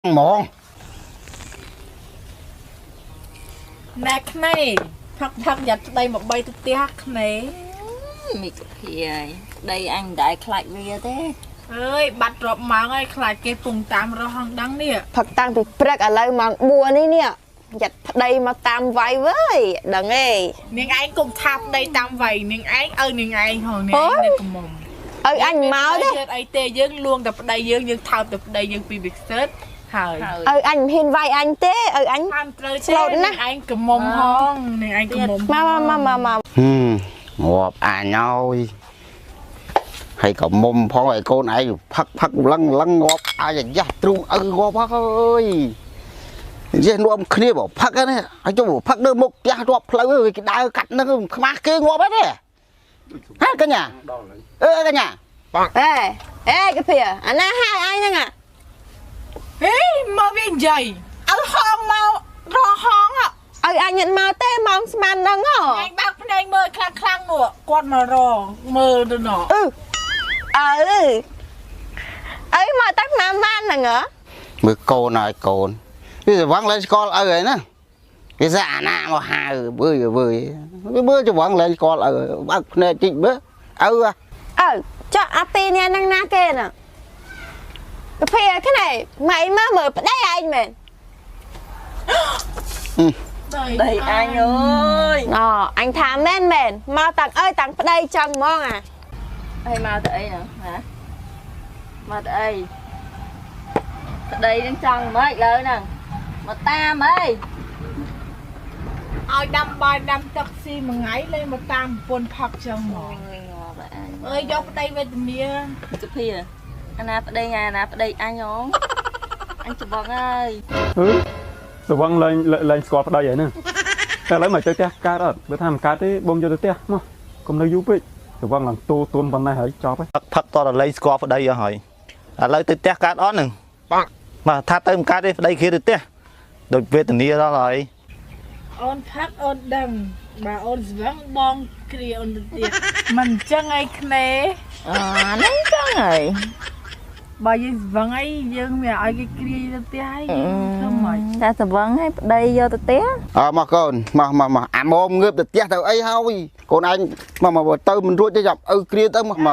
ហ្មង ណែក្នេផឹកផឹកយ៉ាត់ប្តីមកបីទៅផ្ទះក្នេ មីកភាយប្តីអញមិនដែលខ្លាចវាទេ អើយបាត់រាប់ម៉ោងហើយខ្លាចគេពងតាមរស់ហងដឹងនេះ ផឹកតាំងពីព្រឹកឥឡូវម៉ោង4នេះនេះយ៉ាត់ប្តីមកតាមវាយវើយដឹងឯង នាងឯងកុំថាប្តីតាមវាយនាងឯងឪនាងឯងហងនាងឯងនៅកំមុំ ឪអញមកទេ អីទេយើងលួងតែប្តីយើងយើងថើបតែប្តីយើងពីវិសិទ្ធហើយ ឪអញមិនហ៊ានវាយអញទេឪអញ តាមត្រូវទេនាងឯងកំមុំហងនាងឯងកំមុំ មកមកមកមក ហឹមងាប់អញហើយហើយក៏មុំផងឲ្យកូនឯងផឹកផឹកលឹងលឹងងាប់អាយ៉ាស់ទ្រូងឪងាប់ហើយនិយាយនាំគ្នាបើផឹកហ្នឹងហើយចុះផឹកនៅមុខផ្ទះរាប់ផ្លូវគេដើរកាត់ហ្នឹងខ្មាស់គេងាប់ហើយទេហើយកញ្ញាអឺកញ្ញា អេអេកាភាអាណាហៅអញហ្នឹងអា ហេមកវានិយាយឲ្យហងមករហង ឪអញមិនមកទេម៉ោងស្មានហ្នឹងហ៎ អញបើកភ្នែកមើលខ្លាំងខ្លាំងនោះគាត់មករមើលទៅណោះ អឺឪឪមកតាំងណាបានហ្នឹងហ៎ មើលកូនហើយកូនវាស្វឹងឡើងស្គាល់ឪហើយណាវាសាអាណាមកហៅវើយវើយវាមើលច្រវងឡើងស្គាល់ឪបើកភ្នែកតិចមើលឪ ឪចុះអាពីរនាក់ហ្នឹងណាគេណាកាភាខ្នេះម៉ៃមកមើលប្តីឯងមែន ដីអញអើយ អូអញថាមែនមែនមកតាំងអើយតាំងប្តីចឹងហ្មងអា ហើយមកទៅអីហ្នឹងហ៎មកទៅអីប្តីនឹងចង់ម៉េចលើហ្នឹងមកតាមអី ឲ្យដាំបាយដាំទឹកស៊ីមួយថ្ងៃលេងមកតាមប្រពន្ធផឹកចឹងហ្មង ងាប់អញ អើយយកប្តីវេទនា សុភាអាណាប្តីអាណាប្តីអញហងអញច្បងហើយ អឺស្វឹងលែងលែងស្គាល់ប្តីហើយហ្នឹងតែឥឡូវមកទៅផ្ទះកើតអត់បើថាមិនកើតទេបងយកទៅផ្ទះមកកុំនៅយូរពេកស្វឹងឡើងទូទួនប៉ុណ្ណេះហើយចប់ហើយ ផឹកផឹកតរលែងស្គាល់ប្តីអស់ហើយឥឡូវទៅផ្ទះកើតអត់ហ្នឹងបាទថាទៅមិនកើតទេប្តីគ្រាទៅផ្ទះដូចវេទនាដល់ហើយ អូនផឹកអូនដឹងបើអូនស្វឹងបងគ្រាអូនទៅទៀតមិនអញ្ចឹងអីក្នេ អាហ្នឹងចឹងហើយ បើយើងស្វឹងអីយើងមានឲ្យគេគ្រាទៅផ្ទះហើយធ្វើម៉េច តែស្វឹងឲ្យប្តីយកទៅផ្ទះ អើមកកូនមកមកមកអាមុំងើបទៅផ្ទះទៅអីហើយកូនឯងមកមកទៅមិនរួចទេចាប់ឪគ្រាទៅមកម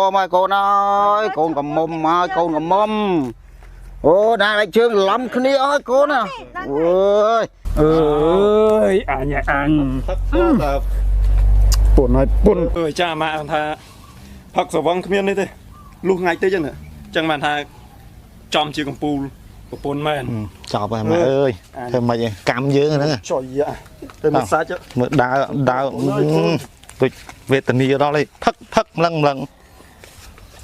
កមកកូនអើយកូនកំមុំហើយកូនកំមុំអូណាឯជើងឡំគ្នាអើយកូនណាអូយ អើយអញអញ ផឹកតើ ពុនហើយពុនអើយចាម៉ាក់ថាផឹកស្វឹងគ្មាននេះទេលុះថ្ងៃតិចហ្នឹងចឹងបានថាចំជាកំពូលប្រពន្ធមែន ចប់ហើយម៉ែអើយធ្វើម៉េចកម្មយើងហ្នឹង ចុយទៅមើលសាច់ មើលដើរដើរដូចវេទនាដល់ហើយផឹកផឹកម្លឹងម្លឹង